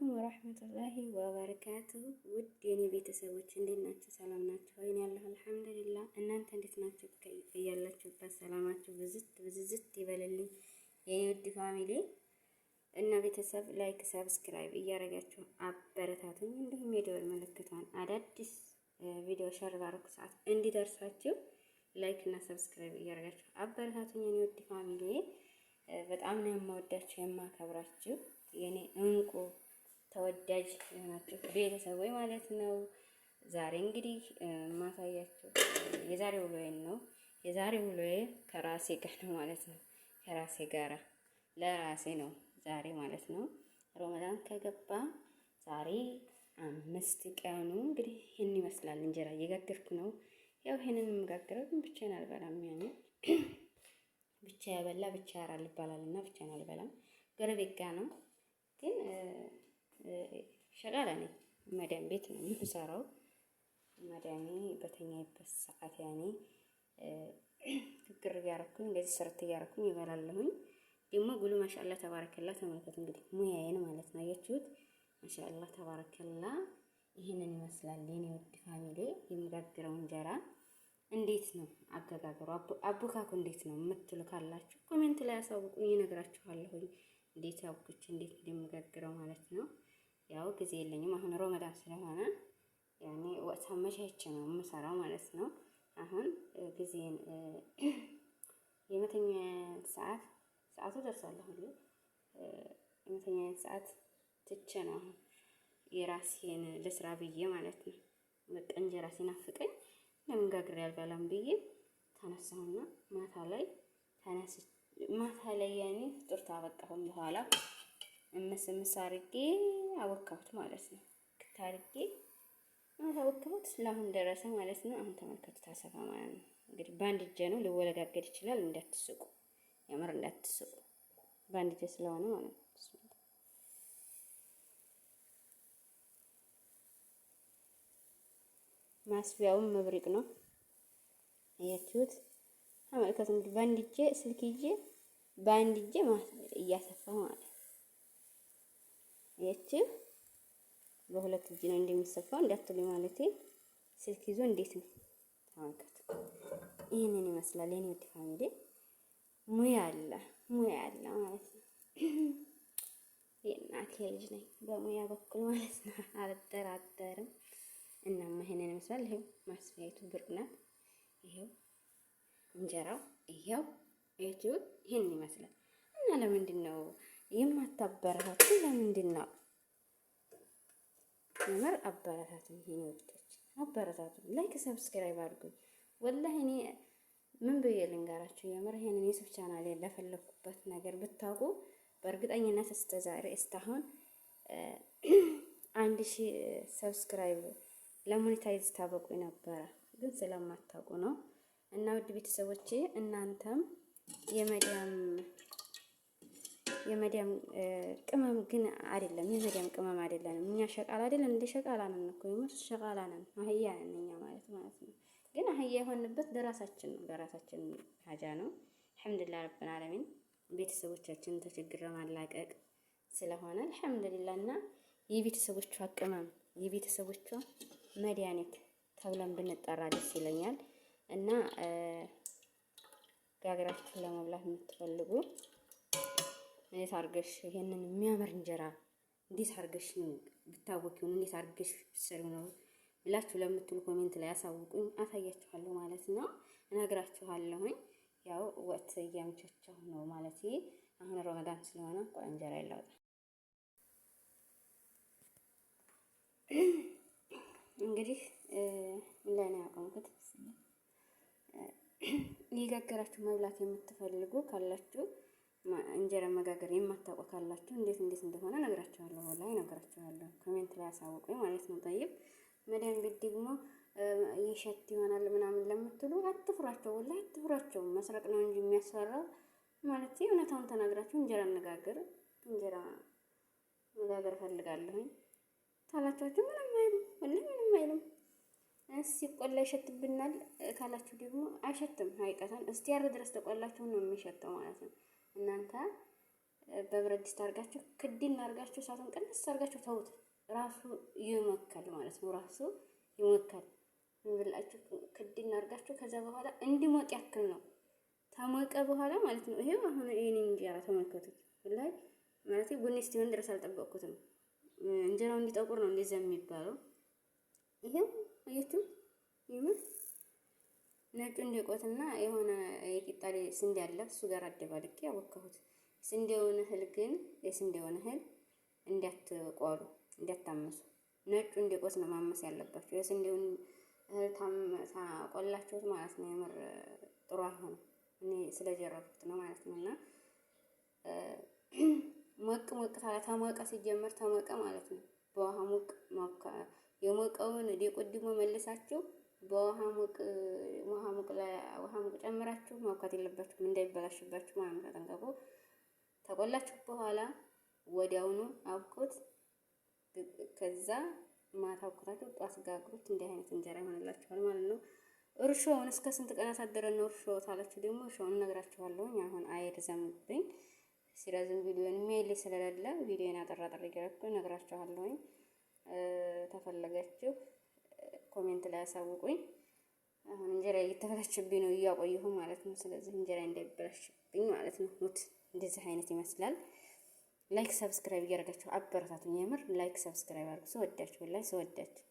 አለይኩም ወራህመቱላሂ ወበረካቱ። ውድ የኔ ቤተሰቦች እንዴት ናቸው? ሰላም ናቸው ወይ? እኔ ያለሁ አልሐምዱሊላህ። እናንተ እንዴት ናቸው? እያላችሁበት ሰላማችሁ ብዝት ብዝዝት ይበልልኝ የኔ ውድ family እና ቤተሰብ like፣ subscribe እያደረጋችሁ አበረታቱኝ። እንዲሁም የደወል ምልክቷን አዳዲስ ቪዲዮ share ባረኩ ሰዓት እንዲደርሳችሁ like እና subscribe እያደረጋችሁ አበረታቱኝ። የኔ ውድ family በጣም ነው የምወዳችሁ የማከብራችሁ የኔ እንቁ ተወዳጅ የሆናችሁ ቤተሰቦች ማለት ነው። ዛሬ እንግዲህ ማሳያችሁ የዛሬ ውሎዬን ነው። የዛሬ ውሎዬ ከራሴ ጋር ነው ማለት ነው። ከራሴ ጋራ ለራሴ ነው ዛሬ ማለት ነው። ረመዳን ከገባ ዛሬ 5 ቀኑ እንግዲህ ይህን ይመስላል። እንጀራ እየጋገርኩ ነው። ያው ይህንን የምጋግረው ግን ብቻዬን አልበላም። ያኔ ብቻ ያበላ ብቻ ያራል ይባላል እና ብቻዬን አልበላም። ጎረቤት ጋ ነው ግን ሸቃላ ነኝ። መዳም ቤት ነው የምሰራው። መዳሜ በተኛይበት ሰዓት ያኔ ግግር እያረኩኝ እንደዚህ ስርት እያረኩኝ ይበላለሁኝ። ደግሞ ጉሉ ማሻአላ ተባረከላ። ተመልከቱ እንግዲህ ሙያዬን ማለት ነው። አያችሁት? ማሻአላ ተባረከላ። ይህንን ይመስላል የኔ ውድ family የምጋግረው እንጀራ እንዴት ነው አገጋገሩ? አቦካኩ እንዴት ነው የምትሉ ካላችሁ comment ላይ አሳውቁኝ፣ እነግራችኋለሁኝ። እንዴት አብኩቼ እንዴት እንደምጋግረው ማለት ነው። ያው ጊዜ የለኝም አሁን ሮመዳን ስለሆነ ያኔ ወቅት አመቻችቼ ነው የምሰራው ማለት ነው። አሁን ጊዜን የመተኛ ሰዓት ሰዓቱ ደርሷል። አሁን የመተኛ ሰዓት ትቼ ነው አሁን የራሴን ልስራ ብዬ ማለት ነው። በቃ እንጀራ ሲናፍቀኝ ለምን ጋግሬ አልበላም ብዬ ተነሳሁና ማታ ላይ ተነስቼ ማታ ላይ ያኔ ፍጡር ታበቃሁም በኋላ እምስ እምስ አድርጌ አወካሁት ማለት ነው። ክታርጌ ማታ አወካሁት ለአሁን ደረሰ ማለት ነው። አሁን ተመልከቱ ታሰፋ ማለት ነው። እንግዲህ በአንድ እጄ ነው ሊወለጋገድ ይችላል። እንዳትስቁ፣ የምር እንዳትስቁ። በአንድ እጄ ስለሆነ ማለት ነው። ማስፊያውም መብሪቅ ነው። አያችሁት? ተመልከቱ እንግዲህ በአንድ እጄ ስልክ ይዤ በአንድ እጄ እያሰፋሁ ማለት ነው። አያችሁ በሁለት እጅ ነው እንደሚሰፋው እንዳትሉኝ ማለቴ ስልክ ይዞ እንዴት ነው ተመልከቱ። ይህንን ይመስላል የኔ ውድ family። ሙያ አለ ሙያ አለ ማለት ነው። የእናቴ ልጅ ነኝ በሙያ በኩል ማለት ነው፣ አልጠራጠርም። እናማ ይሄንን ይመስላል። ይሄው ማስፊያይቱ ብርቅ ናት። ይሄው እንጀራው ይሄው አያችሁት ይሄንን ይመስላል። እና ለምንድን ነው የማታበረታቱ? ለምንድን ነው የምር አበረታቱ። ይሄን ወዶች አበረታቱ። like subscribe አድርጉኝ። ወላሂ እኔ ምን ብዬ ልንገራችሁ? የምር ይሄንን ዩቲዩብ ቻናል ለፈለኩበት ነገር ብታውቁ በእርግጠኝነት እስከ ዛሬ እስካሁን 1000 subscribe ለ monetize ታበቁ ነበረ፣ ግን ስለማታውቁ ነው። እና ውድ ቤተሰቦቼ እናንተም የመዲያም ቅመም ግን አይደለም፣ የመዲያም ቅመም አይደለም። እኛ ሸቃላ አይደለም እንደ ሸቃላ ነን እኮ የምር ሸቃላ ነን፣ አህያ ነን እኛ ማለት ማለት ነው። ግን አህያ የሆንበት ለራሳችን ነው፣ ለራሳችን ሀጃ ነው። አልሐምዱሊላህ ረብን ዓለሚን ቤተሰቦቻችንን ተችግር ማላቀቅ ስለሆነ አልሐምዱሊላህ። እና የቤተሰቦቿ ቅመም የቤተሰቦቿ መድኃኒት ተብለን ብንጠራ ደስ ይለኛል። እና ጋግራችሁ ለመብላት የምትፈልጉ እንዴት አድርገሽ ይሄንን የሚያምር እንጀራ እንዴት አድርገሽ ብታወቂው እንዴት አድርገሽ ብትሰሪው ነው ብላችሁ ለምትሉ comment ላይ አሳውቁኝ፣ አሳያችኋለሁ ማለት ነው፣ እነግራችኋለሁኝ። ያው ወቅት እያመቻቸው ነው ማለት አሁን ረመዳን ስለሆነ ቆይ እንጀራ ይላውጣ። እንግዲህ ምን ላይ ነው ያቆምኩት? እየጋገራችሁ መብላት የምትፈልጉ ካላችሁ እንጀራ መጋገር የማታውቁ ካላችሁ እንዴት እንዴት እንደሆነ እነግራችኋለሁ። ወላሂ እነግራችኋለሁ። comment ላይ አሳውቁኝ ማለት ነው። ጠይብ መዳም ቤት ደግሞ ይሸት ይሆናል ምናምን ለምትሉ አትፍሯቸው፣ ወላሂ አትፍሯቸው። መስረቅ ነው እንጂ የሚያስፈራው ማለት እውነታውን ተናግራችሁ እንጀራ እንጋገር እንጀራ መጋገር እፈልጋለሁኝ ታላችኋቸው ምንም አይሉም፣ ወላሂ ምንም አይሉም። ሲቆላ ይሸትብናል ካላችሁ ደግሞ አይሸትም። ሀይቀተን እስቲ ያር ድረስ ተቆላችሁ ነው የሚሸተው ማለት ነው። እናንተ በብረት ድስት አድርጋችሁ ክድን አድርጋችሁ እሳቱን ቅንስ አድርጋችሁ ተውት። ራሱ ይመካል ማለት ነው። ራሱ ይሞካል ብላችሁ ክድን አድርጋችሁ ከዛ በኋላ እንዲሞቅ ያክል ነው። ተሞቀ በኋላ ማለት ነው። ይሄው አሁን ይሄን እንጀራ ተመልከቱት። ላይ ማለት ቡኒ እስኪሆን ድረስ አልጠበቅኩትም። እንጀራው እንዲጠቁር ነው እንደዚያ የሚባለው። ይሄው አያችሁ፣ ይምር ነጩን ዱቄትና የሆነ የቂጣ ስንዴ አለ፣ እሱ ጋር አደባልቄ ያቦካሁት። ስንዴውን እህል ግን የስንዴውን እህል እንዳትቆሉ እንዳታመሱ፣ ነጩን ዱቄት ነው ማመስ ያለባችሁ። የስንዴውን እህል ታቆላችሁት ማለት ነው የምር ጥሩ አይሆንም። እኔ ስለጀረብኩት ነው ማለት ነው። እና ሞቅ ሞቅ ታላ ተሞቀ ሲጀመር ተሞቀ ማለት ነው። በውሃ ሙቅ የሞቀውን ዱቄት ደግሞ መልሳችሁ በውሃ ሙቅ ውሃ ሙቅ ውሃ ሙቅ ጨምራችሁ ማብካት የለባችሁም እንዳይበላሽባችሁ ማለት ነው። ተጠንቀቁ። ተቆላችሁ በኋላ ወዲያውኑ አብኩት። ከዛ ማታ አብኩታችሁ ጧት ጋግሩት። እንዲህ አይነት እንጀራ ይሆንላችኋል ማለት ነው። እርሾውን እስከ ስንት ቀን አሳደረን ነው እርሾ ታላችሁ ደግሞ እርሾውን እነግራችኋለሁ። አሁን አይርዘምብኝ፣ ሲረዝም ቪዲዮን የሚያይልኝ ስለሌለ ቪዲዮን አጠር አጠር እያደረኩ እነግራችኋለሁኝ። ተፈለጋችሁ comment ላይ አሳውቁኝ። አሁን እንጀራ እየተበላሸብኝ ነው እያቆየሁ ማለት ነው። ስለዚህ እንጀራ እንዳይበላሽብኝ ማለት ነው። ሙት እንደዚህ አይነት ይመስላል። Like subscribe እያደረጋችሁ አበረታቱኝ። የምር like subscribe አድርጉ። ስወዳችሁ ላይ ስወዳችሁ